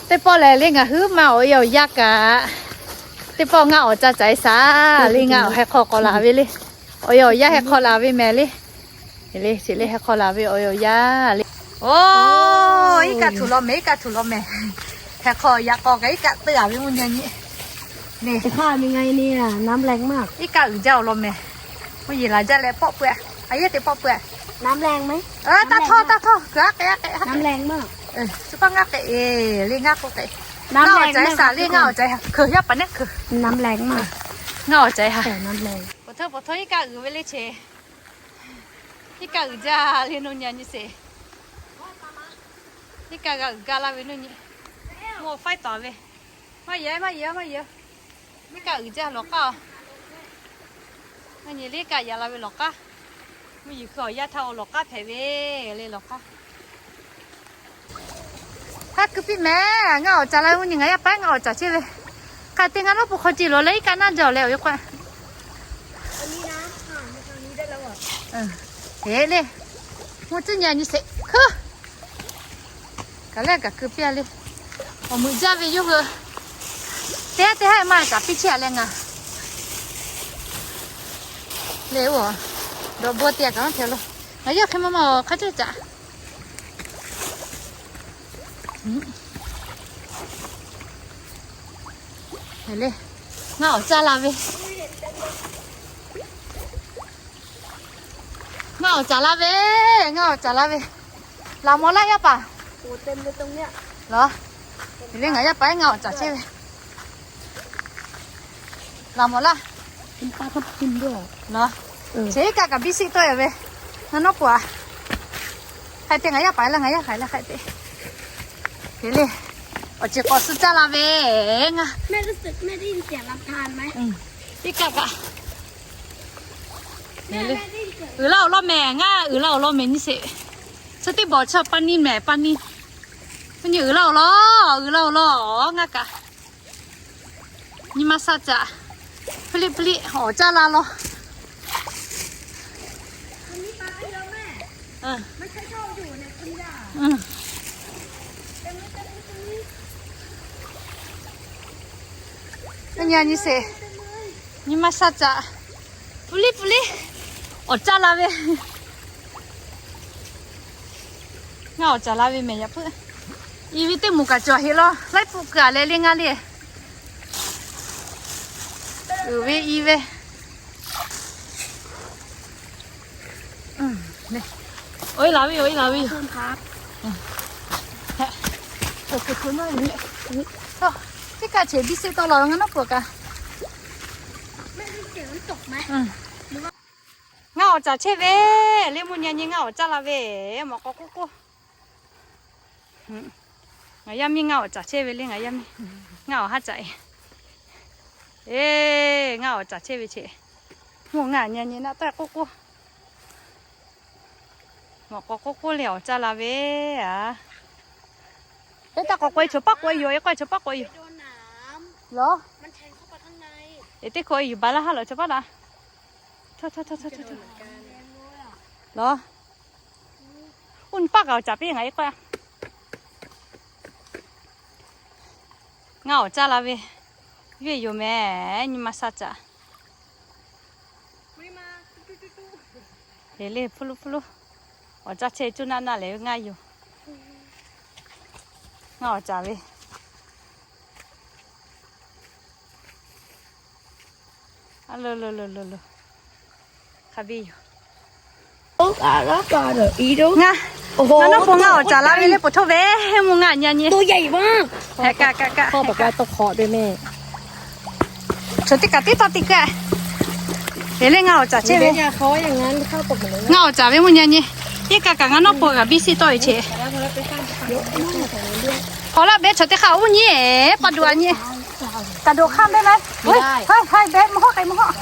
Teˇ pawˆ lehˬ le ngaˬ hui maˇ awˬ e awˬ yaˇ kaꞈ, teˇ pawˆ ngaˇ awˍ ca caiˍ shaˍ le, ngaˇ awˍ heh hk'aw k'awꞈ laˬ ve le. Awˬ e awˬ yaˇ heh hk'aw laˬ ve mehˍ le. Le sheˍ le, heh hk'aw laˬ ve awˬ e awˬ yaˇ le. Oˇ, iˉ kaˆ htuˬ law mehˍ, iˉ kaˆ htuˬ law mehˍ. Heh hk'aw yaꞈ k'aw kaꞈ iˉ kaˆ teuˆ a ve mvuhˇ nyi nyi. Iˉ kaˆ uiˍ jaˇ awˬ lawn mehˍ. Mvuhˇ yeˬ laˬ jaˇ leh pawˆ peuˬ. A yehˉ te pawˆ peuˬ. Taˇ htawˇ, taˇ htawˇ, kuiˬ aˉ k'e aˉ k'e. Chi paˇ ngaˇ k'e le, ngaˇ k'oˆ k'e. Ngaˇ awˍ caiˍ shaˍ le, ngaˇ awˍ caiˍ ha. Kuiˬ yaˇ paˍ neˉ kuiˬ. Ngaˇ awˍ caiˍ ha. Awˬ htawˇ, awˬ htawˇ iˉ kaˆ uiˍ ve le cheˬ. Iˉ kaˆ uiˍ jaˇ le, nuˇ nyi nyi sheˍ. Iˉ kaˆ g'a uiˍ ga laˇ ve nuˇ nyi. Mvuhˇ faiˉ tawˍ ve. Maˇ yeˬ, maˇ yeˬ, maˇ yeˬ. Iˉ kaˆ uiˍ jaˇ lawˬ k'aˉ. Maˇ nyi le, iˉ kaˆ yaꞈ la ve lawˬ k'aˉ. Mvuhˇ yeˬ hkui awˬ yaˇ htaˇ awˬ lawˬ k'aˉ hpehꞈ ve le, lawˬ k'aˉ. Hk'a kuiˬ piˇ mehˍ, ngaˇ awˍ caˍ la ve mvuhˇ nyi ngaˬ yaˇ paˉ ngaˇ awˍ caˍ chehˇ ve. Hk'a te ngaˇ nawˉ pon hk'aw ce lawˬ leh iˉ kaˆ naˇ jaˇ leh awˬ ve k'o. Heˍ le. Mvuhˇ cuˉ nyi nyi sheˍ hkuiˉ. Kaꞈ lehˬ kaꞈ keu piˇ a le. Awˬ meuꞈ jaˇ ve yawˇ hui. Teˇ haˉ teˇ haˉ maˇ kaꞈ piˇ chehˇ a leh ngaˬ le oˇ. Dawꞈ bawˇ te a kaꞈ maˇ hpehꞈ lo. Ngaˬ yawˇ hk'e maˇ maˇ hk'a cehˇ caꞈ. Le, ngaˇ awˍ caˇ la ve. Ngaˇ awˍ caˍ la ve, ngaˇ awˍ caˍ la ve. Laˬ mawˬ laˇ yaˇ paˍ. Lawˬ. Le ngaˬ yaˇ paˍ ngaˇ awˍ caˍ chehˇ ve. Laˬ mawˬ laˇ. Lawˬ. Cheˬ iˉ kaˆ kaꞈ biˇ siˆ tawˆ e ve. Ngaˇ nawˉ pon a. Hk'a te ngaˬ yaˇ paˍ la, ngaˬ yaˇ hk'aˬ la hk'a te. Te le. Awˬ ceˬ k'awꞈ suh caˇ la ve ngaˇ. Iˉ kaˆ kaꞈ. Uiˍ la awˬ lawn mehˍ, ngaˇ uiˍ la awˬ lawn mehˍ nyi sheˍ. Chi teˇ bawˬ chi pa ni mehˍ pa ni. Nyi uiˍ la awˬ lawn, uiˍ la awˬ lawn ngaˇ kaꞈ. Nyi ma sha caꞈ. Hpeuˇ liˆ hpeuˇ liˆ awˍ caˇ la law. Nyi nyi sheˍ. Nyi ma sha caꞈ. Peuˇ liˆ peuˇ liˆ awˍ caˇ la ve. Ngaˇ awˍ caˍ la ve mehˍ yaꞈ puiˉ. I ve teˇ moˍ kaꞈ cawˬ heˆ law. Laiˉ pfuhˆ keu a leh le ngaˇ le. Uiˍ ve i ve. Awˬ e laˬ ve yoˬ, awˬ e laˬ ve yoˬ. Teˇ kaˆ cheˬ biˇ seˆ tawˆ la ngaˇ nawˉ pon kaꞈ. Ngaˇ awˍ caˍ chehˇ ve, le mvuhˇ nyi nyi ngaˇ awˍ caˇ la ve, mawꞈ k'aw k'oˆ k'oˆ. Ngaˬ yaˇ miˇ ngaˇ awˍ caˍ chehˇ ve le, ngaˬ yaˇ miˇ ngaˇ awˍ haˉ caꞈ e. Eˬ, ngaˇ awˍ caˍ chehˇ ve cheˬ. Mvuhˇ ngaˇ nyi nyi naˆ tawˆ k'oˆ k'oˆ. Mawꞈ k'aw k'oˆ k'oˆ le awˍ caˇ la ve a. Teˇ taˇ k'awꞈ k'oꞈ e chaw paˉ k'oꞈ e yoˬ, e k'oˆ e chaw paˉ k'oꞈ e yoˬ. Lawˬ. Eˬ, teˇ hkawꞈ e yuˬ baˬ laˇ haˉ lawˬ chaw paˉ la. Lawˬ. Oˇ nyi paˆ kaꞈ awˍ caˍ piˇ ngaˬ e k'oˆ. Ngaˇ awˍ caˇ la ve. Yawˇ e yoˬ mehˍ, nyi ma sha caꞈ. Eˬ le, hpuˇ luˉ hpuˇ luˉ. Awˍ caˇ chehˇ cuˇ naˆ naˆ lehˬ ve ngaˇ yoˬ. Ngaˇ awˍ caˍ ve. A lo lo lo lo lo. Hk'a biˇ yoˬ. Ngaˇ, ngaˇ nawˉ pon ngaˇ awˍ caˍ la ve le, poˬ htawˇ ve mvuhˇ ngaˇ nyi nyi. Kaꞈ kaꞈ kaꞈ. Chaw teˇ kaꞈ tiˉ tawˇ tiˉ kaꞈ. Eˬ le, ngaˇ awˍ caˍ chehˇ ve. Ngaˇ awˍ caˍ ve mvuhˇ nyi nyi. Iˉ kaˆ kaꞈ ngaˇ nawˉ pon kaꞈ biˇ siˆ tawˆ e cheˬ. Hk'aw laˇ beh chaw teˇ hk'aˇ uˉ nyi, pa duˬ a nyi. Kaꞈ doꞈ hk'aˇ beh la. Hai hai beh mvuhˇ hawˉ k'ai mvuhˇ hawˉ.